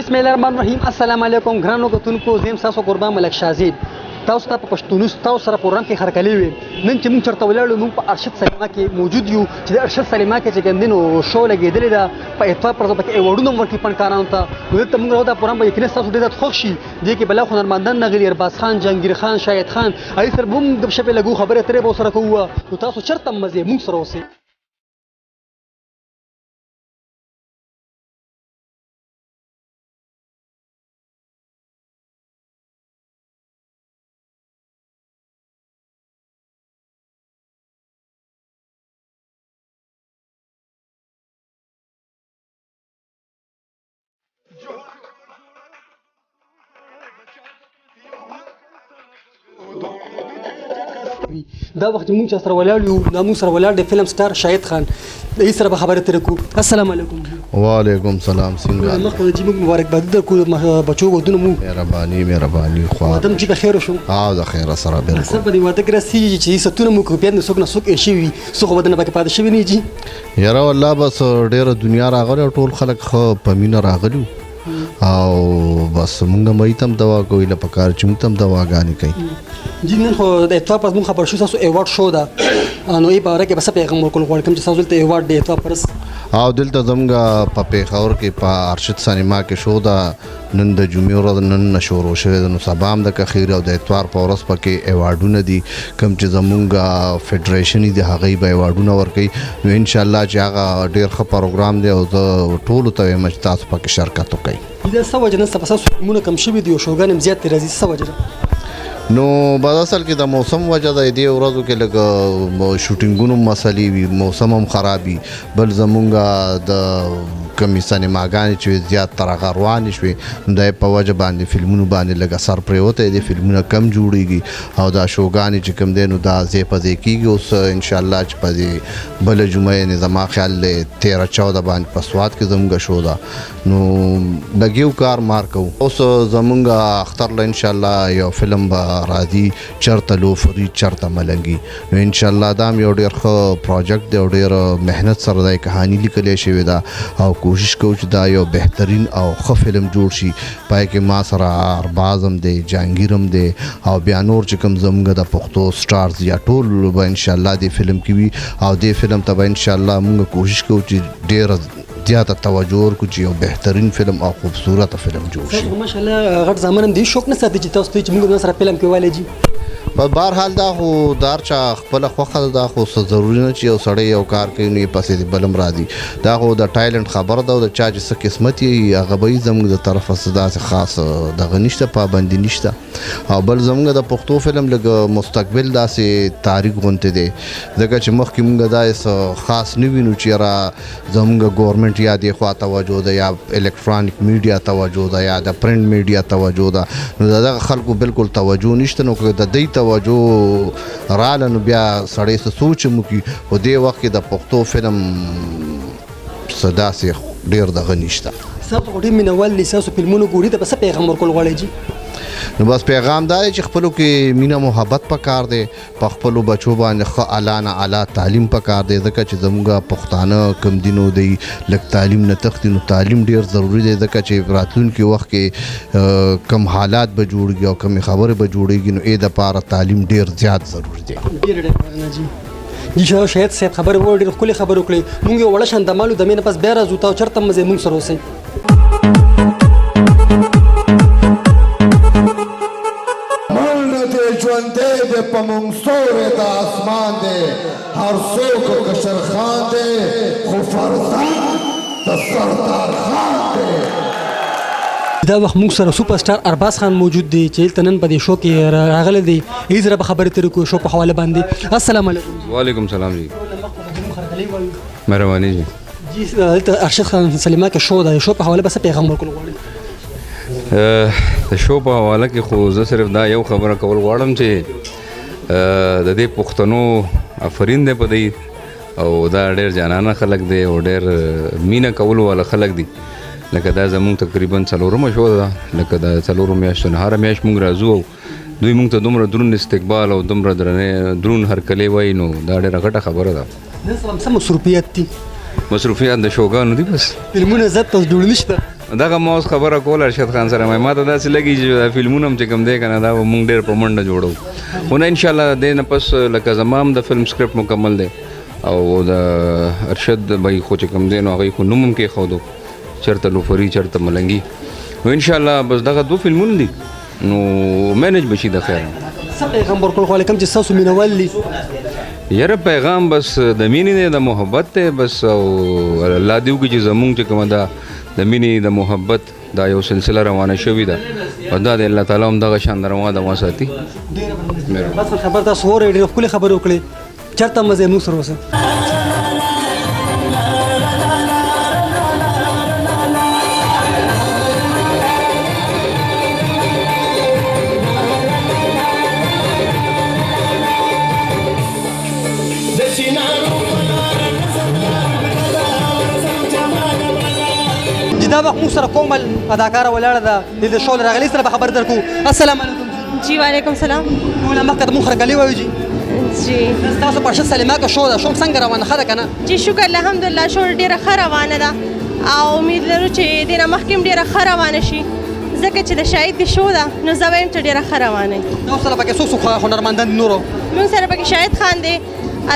بسم الله الرحمن الرحیم. السلام علیکم ګرانو کتونکو، زه یم ستاسو قربان ملک شاهزیب. تاسو ته په پښتونوس تاسو سره پروګرام کې هرکلی وي. نن چې موږ چېرته ولاړو، موږ په ارشد سینما کې موجود یو چې د ارشد سینما کې چې کوم دی نو شو لګېدلې ده. په اتوار پر ورځ پکې ایوارډونه هم ورکړي فنکارانو ته. نو دلته موږ دا پروګرام به یقینا ستاسو ډېر زیات خوښ شي. دې کې بلا هنرمندان راغلي، ارباز خان، جهانګیر خان، شاهد خان، هغوی سره به هم ګپ شپې لګو، خبرې اترې به ورسره کوو. نو تاسو چېرته هم مه ځئ، موږ سره اوسئ. دا وخت موږ سره ولاړ یو، دا موږ سره ولاړ دی فلم سټار شاهد خان، د یې سره به خبرې اترې کوو. السلام علیکم. وعلیکم سلام. څنګه؟ مخکې چې موږ مبارکبادي درکو، بچو ودونه مو. مهرباني مهرباني. خو واده چې د خیر شو. او د خیر سره بالکل. سر په دې واده کې رسیږي چې ستونه مو کو بیا نو څوک نه څوک شي وي، څوک ودونه پکې پاتې شوي نه جي. یاره والله بس ډیره دنیا راغله، ټول خلک ښه په مینه راغلي او بس مونږ مې تم دوا کوي له پکار چې مونږ تم دواګانې کوي. جی نن خو د اتوار پر موږ خبر شو تاسو ایوارډ شو ده، نو یې په اړه کې بس پیغام ورکول غواړم چې تاسو دلته ایوارډ دی اتوار پرس. او دلته زمونږ په پېښور کې په ارشد سینما کې شو ده. نن د جمعې ورځ نن نه شروع شوې ده، نو سبا هم د کخیر او د اتوار په ورځ پکې ایوارډونه دي، کوم چې زمونږ فدریشن دي هغوی به ایوارډونه ورکوي. نو انشاءالله چې هغه ډېر ښه پروګرام دی او زه ټولو ته وایم چې تاسو پکې شرکت وکړئ. دا څه وجه نن سبا ستاسو فلمونه کم شوي دي او شوګانې هم زیاتې راځي، څه وجه ده؟ نو بس اصل کې د موسم وجه ده. دې ورځو کې لږ شوټینګونو مسلې وي، موسم هم خراب وي، بل زمونږ د کمې سینماګانې چې زیات تر هغه روانې شوې، نو د په وجه باندې فلمونو باندې لږ اثر پرېوتی دی، فلمونه کم جوړېږي او دا شوګانې چې کوم دی نو دا ځای په ځای کېږي. اوس انشاءالله چې په دې بله جمعه یعنې زما خیال دی 13-14 باندې په سوات کې زمونږ شو ده، نو لږ یو کار مار کوو. اوس زمونږ اختر له انشاءالله یو فلم به راځي، چرته لوفري چرته ملنګي، نو انشاءالله دا هم یو ډېر ښه پروجیکټ دی او ډېر محنت سره دا کهاني لیکلی شوې ده او کوشش کوو چې دا یو بهترین او ښه فلم جوړ شي. پای کې ما سره ارباز هم دی، جهانګیر هم دی او بیا نور چې کوم زمونږ د پښتو سټارز یا ټول به انشاءالله دې فلم کې وي او دې فلم ته به انشاءالله مونږ کوشش کوو چې ډېره زیاته توجه ورکړو چې یو بهترین فلم او خوبصورته فلم جوړ شي. ماشاءالله غټ زامن هم دې شوق نه ساتي چې تاسو ته چې موږ سره فلم کې والي جي. په بهر حال دا خو د هر چا خپله خوښه ده، دا خو څه ضروري نه چې یو سړی یو کار کوي نو یې پسې دې بل هم راځي. دا خو د ټایلنټ خبره ده او د چا چې څه قسمت یې هغه به یې. زموږ د طرفه څه داسې خاص دغه نشته، پابندي نشته. او بل زموږ د پښتو فلم لږ مستقبل داسې تاریک غونتی دی، ځکه چې مخکې موږ دا څه خاص نه وینو چې یاره زموږ ګورنمنټ یا دې خوا توجه ده یا الکترونیک میډیا توجه ده یا د پرنټ میډیا توجه ده، نو د دغه خلکو بالکل توجه نشته. نو که د دوی توجه راله نو بیا سړی څه سوچ هم وکړي، خو دې وخت کې د پښتو فلم څه داسې ډېر دغه نشته. ستاسو خو ډېر مینهوال دي، ستاسو فلمونه ګوري، ته به څه پیغام ورکول غواړئ جي؟ نو بس پیغام دا دی چې خپلو کې مینه محبت پکار دی، په خپلو بچو باندې ښه اعلی نه اعلی تعلیم پکار دی، ځکه چې زموږ پښتانه کم دي نو دی لږ تعلیم نه تښتي، نو تعلیم ډېر ضروري دی، ځکه چې راتلونکي وخت کې کم حالات به جوړېږي او کمې خبرې به جوړېږي، نو یې دپاره تعلیم ډېر زیات ضروري دی. ډېره ډېره مننه جي. جي شاهد صاحب خبرې وکړې، ډېرې ښکلې خبرې وکړې. موږ یو وړه شان دمالو دمې نه پس بیا راځو، تاسو چېرته مه ځئ، موږ سره اوسئ. مړ دی ژوندی دی په مونږ ستوری د اسمان دی، هر څوک کشر خان دی خو فرزند د سردار خان دی. دا وخت موږ سره سوپر سټار ارباز خان موجود دی چې دلته نن په دې شو کې راغلی دی، یې سره به خبرې اترې کوو شو په حواله باندې. السلام علیکم. وعلیکم سلام جی. مهرباني جی. جی دلته ارشد خان سلیما کې شو ده، شو په حواله به څه پیغام ورکول غواړئ؟ د شو په حواله کې خو زه صرف دا یو خبره کول غواړم چې د دې پښتنو آفرین دی په دی، او دا ډېر جانانه خلک دی او ډېر مینه کولو والا خلک دي. لکه دا زمونږ تقریباً څلورمه شو ده، لکه دا څلورو میاشتو نه هره میاشت مونږ راځو او دوی مونږ ته دومره درون استقبال او دومره درون هرکلی وایي، نو دا ډېره غټه خبره ده. نن سبا څه مصروفیت دي؟ مصروفیت د شوګانو دي بس. فلمونه زیات تاسو جوړ نشته؟ دغه ما اوس خبره کوله ارشد خان سره، ما ته داسې لګي چې دا فلمونه هم چې کوم دی که نه، دا به مونږ ډېر په منډه جوړو. خو نه، انشاءالله دې نه پس لکه زما هم د فلم سکرپټ مکمل دی او د ارشد بھائی خو چې کوم دی نو هغوی خو نوم هم کېښودو، چېرته لوفري چېرته ملنګي. نو انشاءالله بس دغه دوه فلمونه دي، نو manage به شي د خیره. څه پیغام ورکول غواړئ کوم چې ستاسو مینوال دي؟ یاره پیغام بس د مینې دی، د محبت دی بس. او الله دې وکړي چې زمونږ چې کومه ده د مینې د محبت دا یو سلسله روانه شوې ده، او دا د الله تعالی هم دغه شان روانه ده وساتي. بس خبر تاسو اورئ، ډېرې ښکلې خبرې وکړې. چېرته مه ځئ، موږ سره اوسئ. چې دا وخت موږ سره کومل اداکاره ولاړه ده، د شو راغلي سره به خبر درکو. السلام علیکم. جی وعلیکم سلام. ټول مخکې ته موږ هرکلی وایو جی. جی. تاسو په ارشد سلیما کې شو ده، شو څنګه روانه ښه ده که نه؟ جی شکر الحمدلله، شو ډېره ښه روانه ده او امید لرو چې دې نه مخکې هم ډېره ښه روانه شي، ځکه چې د شاهد د شو ده، نو زه وایم چې ډېره ښه روانه وي. تاسو سره پکې څوک څوک هنرمندان دي نورو؟ موږ سره پکې شاهد خان دی،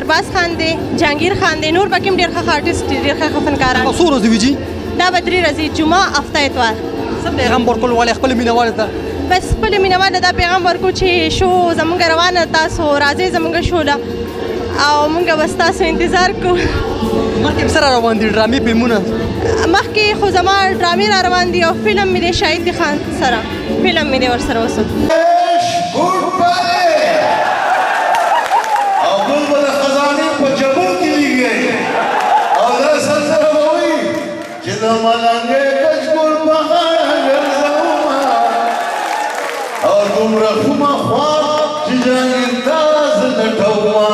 ارباز خان دی، جهانګیر خان دی، نور پکې هم ډېر ښه ښه آرټسټ دي، ډېر ښه ښه فنکاران. څو ورځې وي جي؟ دا به درې ورځې، جمعه، هفته، اتوار. څه پیغام ورکول غواړئ خپلو مینهوالو ته؟ بس خپلو مینهوالو ته دا پیغام ورکو چې شو زمونږ روانه، تاسو راځئ زمونږ شو له، او مونږ به ستاسو انتظار کوو. مخکې څه را روان دي ډرامې فلمونه؟ مخکې خو زما ډرامې را روان دي او فلم مې دی شاهد خان سره، فلم مې دی ورسره اوس. او ګل به د خزانې په جبل کې لیږي، او دا سندره به وایي چې د ملنګې کچکول په غاړه ګرځومه، او دومره کومه خوار چې جهانګیر تا زه لټومه.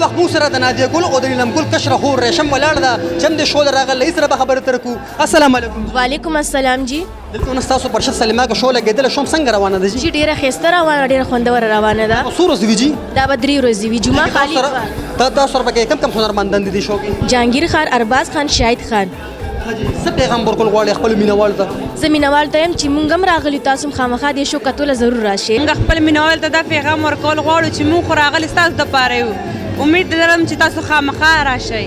وخت موږ سره د نادیه ګل او د نیلم ګل کشره خور ریشم ولاړه ده چې هم د شو له راغله، سره به خبرې ترې کوو. السلام علیکم. وعلیکم السلام جی. دلته نن ستاسو پر ارشد سلیما کې شو لګېدله، شو هم څنګه روانه ده جي؟ جی ډېره ښایسته روانه، ډېره خوندوره روانه ده. څو ورځې وي جي؟ دا به درې ورځې وي، جمعه، خالي اتوار. تاسو سره پکې کوم کوم هنرمندان دي دې شو کې؟ جهانګیر خان، ارباز خان، شاهد خان. څه پیغام ورکول غواړئ خپلو مینهوالو ته؟ زه مینهوالو ته یم چې مونږ هم راغلي، تاسو هم خامخا دې شو کتو له ضرور راشئ. مونږ خپل مینهوالو ته دا پیغام ورکول غواړو چې مونږ خو راغلي ستاسو دپاره یو، امید لرم چې تاسو خامخا راشئ.